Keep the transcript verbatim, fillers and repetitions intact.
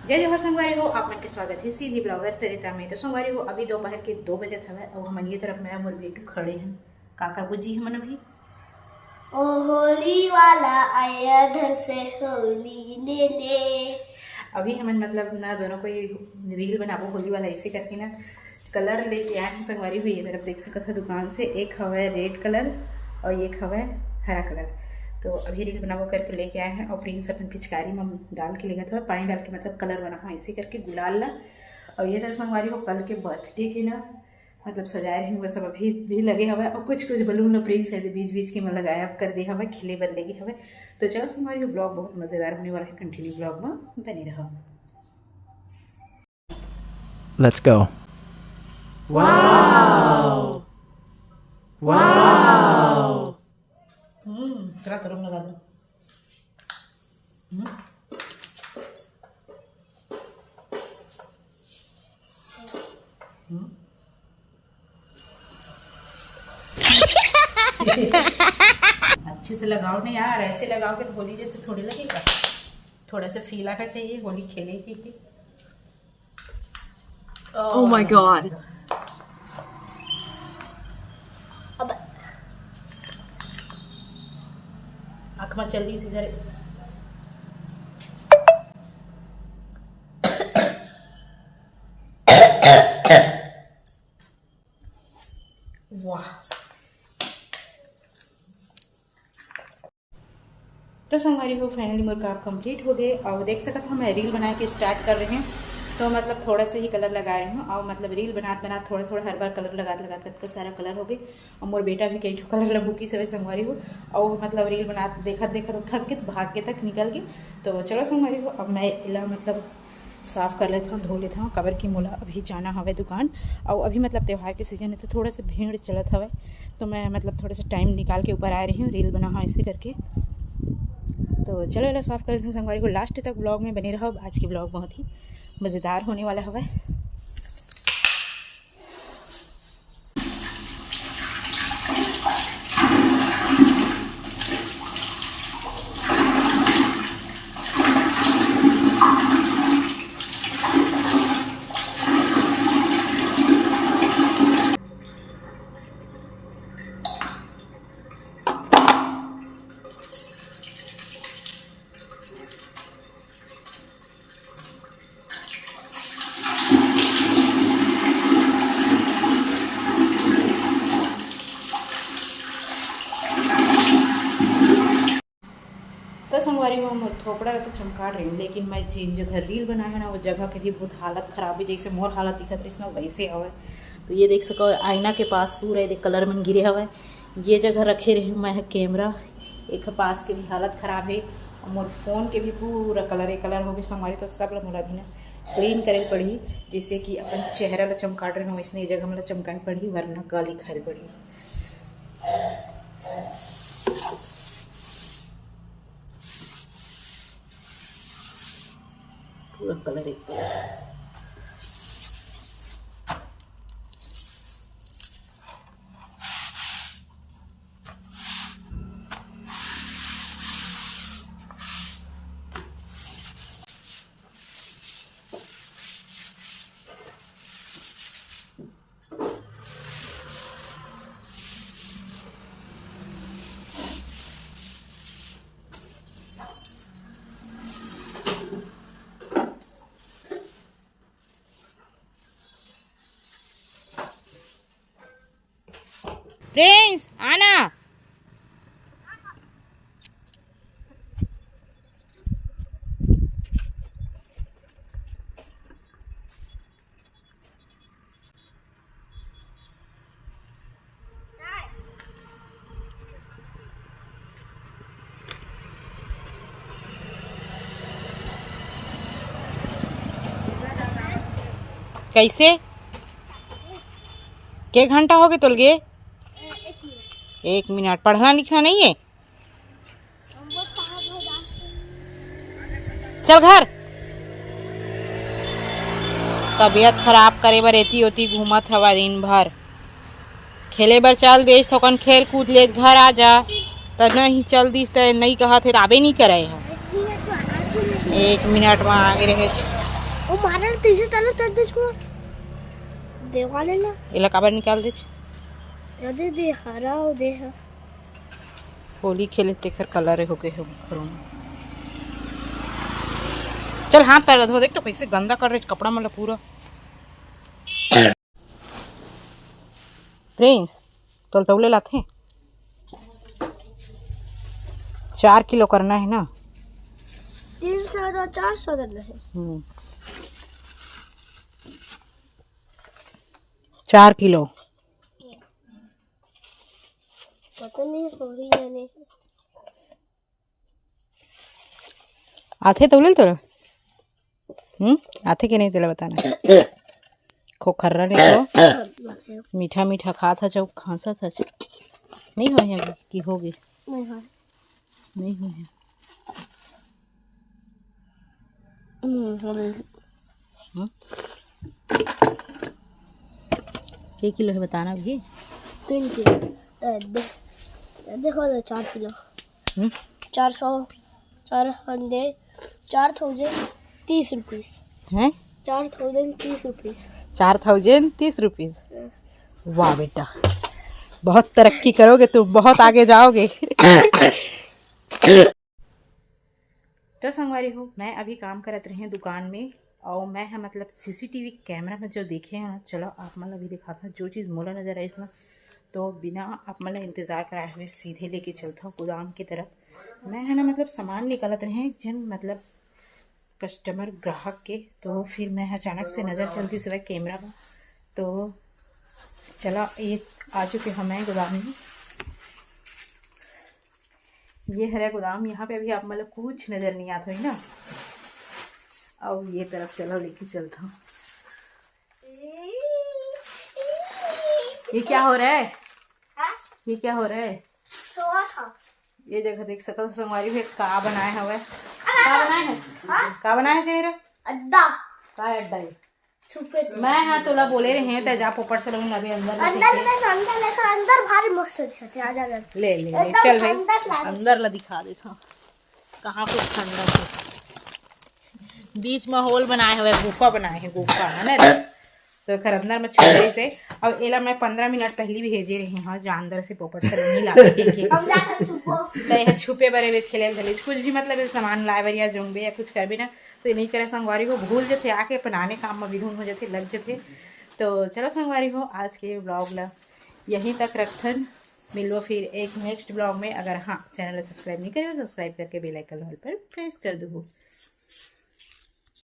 जय जोहार संगवारी हो, आप मन के स्वागत हे सीजी ब्लॉगर सरिता में। तो संगवारी हो, अभी दोपहर के दो बजत हवय अउ हमन ये तरफ मैं अउ मोर बेटू खड़े हन। का करबो जी हमन अभी? ओ होली वाला आया घर से होली ले ले। अभी हमन मतलब ना दोनों कोई रील बनाबो होली वाला, ऐसे करके ना कलर लेके आए हैं संगवारी हो। ये तरफ देख सकत हो दुकान से, एक हवय रेड कलर और एक हवय हरा कलर। तो अभी रील बनाबो करके लेके आए हैं और प्रिंस अपन पिचकारी में डाल के लेगत हवय, पानी डाल के मतलब कलर बनाहूँ ऐसे करके गुलाल ला। और ये तरफ संगवारी हो, कल के बर्थडे के ना मतलब सजाए रहे वो सब अभी भी लगे हवय और कुछ कुछ बलून और प्रिंस है बीच बीच के में लगाया कर दे हवय, खिले बर लगे हवय। तो चलो संगवारी हो, ब्लॉग बहुत मजेदार होने वाला है, कंटिन्यू ब्लॉग में बने रहो। Let's go. Wow. Wow. हम्म, चला तो रंग लगा दो। हम्म। हम्म। अच्छे से लगाओ ना यार, ऐसे लगाओगे तो होली जैसे थोड़ी लगेगा। थोड़ा सा फील आना चाहिए होली खेले की, की। Oh my God. अब आँख में चल रही इधर। वाह। तो संगवारी हो, फाइनली मोर काम कंप्लीट हो गए और देख सकत हो मैं रील बनाए के स्टार्ट कर रहे हैं। तो मतलब थोड़ा सा ही कलर लगा रही हूँ और मतलब रील बनात बनात थोड़ा थोड़ा हर बार कलर लगात लगात कतका सारा कलर हो गए। और मोर बेटा भी कई ठो कलर ला बुकी सवे संगवारी हो। और मतलब रील बनात देखत देखत वो थक के तो भाग के तक निकल गए। तो चलो संगवारी हो, अब मैं इला मतलब साफ कर लेत हूँ, धो लेत हूँ, काबर कि मोला अभी जाना हवे दुकान। और अभी मतलब त्योहार के सीजन है तो थोड़ा सा भीड़ चलत हवे, तो मैं मतलब थोड़ा सा टाइम निकाल के ऊपर आ रही हूँ, रील बना हूँ ऐसे करके। तो चलो इला साफ कर लेत हूँ संगवारी हो, लास्ट तक ब्लॉग में बने रहो। आज की ब्लॉग बहुत ही मज़ेदार होने वाला हवे। तो संगवारी हो, मोर थोपड़ा ला तो चमका रही हूँ, लेकिन मैं जिन जगह रील बनाए हूँ ना, वो जगह के भी बहुत हालत खराब है। जैसे मोर हालत दिखत रहिस ना, वैसे हवय। तो ये देख सको, आईना के पास पूरा ये देख कलर मन गिरे हवय। ये जगह रखे रहे मैं कैमरा, एक पास के भी हालत खराब है और मोर फोन के भी पूरा कलर, एक कलर हो गए संगवारी। तो सब ला मोला अभी ना क्लीन करे पड़ही, जैसे कि अपन चेहरा ला चमका रहे हो, इसने ये जगह मोला चमकाए पड़ही, वरना गाली खाए पड़ही। पूरा कलर एक कलर। प्रिंस, आना। कैसे? के घंटा हो गए तोल गे? एक मिनट, पढ़ना लिखना नहीं है? चल घर। तबीयत खराब करे बर एती ओती घूमत हवा दिन भर। खेले बर चल देस थोकन खेल कूद ले घर आ जा। त नहीं चल दिस त नहीं कहत हे त आबे नहीं करे ह। एक मिनट में आगे रहे। वो मारल तीसरे तले चढ़ दे इसको। देवाले ना। एला काबर निकाल देच? यदि दे हरा हो दे है। होली खेले तेखर कलर हो गए हो घरों में। चल हाथ पैर धो, देख तो कैसे गंदा कर रहे कपड़ा मन ला पूरा। प्रिंस, तोल तौले लाथे। चार किलो करना है ना? तीन सौ और चार सौ करना है। हम्म। चार किलो। पता नहीं होही या नहीं। आथे तौले तोला? हम्म, आथे के नहीं तेला बताना। खोखर्रा नहीं तो मीठा मीठा खात हच, खांसत हच। नहीं हो है कि हो गए? नहीं होही। नहीं हो है। हम्म, हो गई। हम्म? के किलो है बताना भी? तीन किलो। ए, दे, ए, देखो तो चार किलो। हम्म? चार सौ, चार हंड्रेड, चार थाउजेंड तीस रुपीस। हैं? चार थाउजेंड तीस रुपीस। चार थाउजेंड तीस रुपीज। वाह बेटा, बहुत तरक्की करोगे तुम, बहुत आगे जाओगे। तो संगवारी हो, मैं अभी काम करत रहे दुकान में, और मैं है मतलब सीसीटीवी कैमरा में जो देखे हैं, चलो आप मन ला भी दिखाता हूँ, जो चीज़ मोला नजर आइस ना, तो बिना आप मन ला इंतजार कराए हुए सीधे लेके चलता हूँ गोदाम की तरफ। मैं है ना मतलब सामान निकालत रहे जिन मतलब कस्टमर ग्राहक के, तो फिर मैं अचानक से नजर चलती सवे कैमरा में, तो चला ये आ चुके हमें गोदाम में। ये हरे गोदाम, यहाँ पे अभी आप मतलब कुछ नजर नहीं आता है ना। अब ये तरफ चलो लेके चलता हूँ। ये क्या हो रहा है? हाँ? ये क्या हो रहा है? सोआ था। ये जगह देख सकत हो संगवारी भी का बनाए हवे। का बनाए है? का बनाए है तेरा? अड्डा। का अड्डा है? छुपे थे। मैं हाँ तोला बोले रहे हैं, ते जा पोपट से लोग अभी अंदर ले अंदर देखे। ले, अंदर ले, अंदर भारी मस्त दिखते हैं, आ जा, आ जा। ले ले ले, एकदम चल भाई, ठंडक लागे। अंदर ला दिखा देता। कहाँ कुछ ठंडक है? बीच में होल बनाए हुए, गुफा बनाए हैं, गुफा है ना। तो एकर अंदर में छुपे से। अब एला मैं पंद्रह मिनट पहले भी भेजे रही हूँ, हाँ, जा अंदर से पोपट से नहीं ला सके। हम जाते छुपो। तो यह छुपे बरे में खेले धले कुछ भी मतलब ये सामान लाए बर या जोंगबे या कुछ करबे ना, तो ये नहीं करे संगवारी हो, भूल जथे आके अपन आने काम में विधुन हो जथे, लग जथे। तो चलो संगवारी हो, आज के ब्लॉग ला यहीं तक रखथन। मिलबो फिर एक नेक्स्ट ब्लॉग में। अगर हाँ चैनल सब्सक्राइब नहीं करे तो सब्सक्राइब करके बेल आइकन ऑल पर प्रेस कर दो।